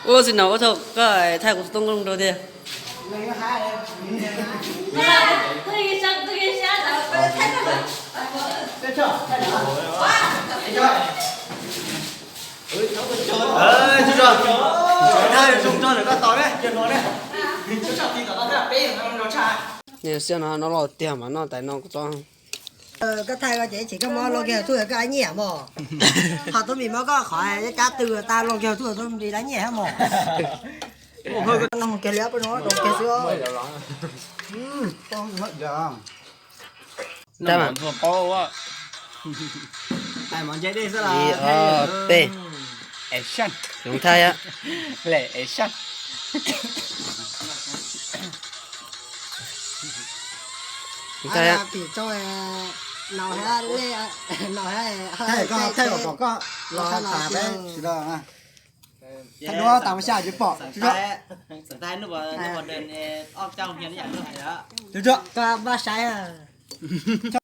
Ua tsis no ua thaum koj thaij kuv toob nkooj rau tiag. Xiab no no los tiag mas noj tais no kuv txob. Koj thaij koj ces tsis koj muab loj kiag tuaj koj nyiam mos. Ho tub mis muab koj qhov cab tw tag loj kiag tuaj tub mis lawv nyiam mos. Kiag li peb no rau kiag xwb. Ib, ob, peb. Thaij, thaij, thaij kom koj los tas peb sawv daws. Thaij duab tas ua xya tsis pom. Koj maj saib.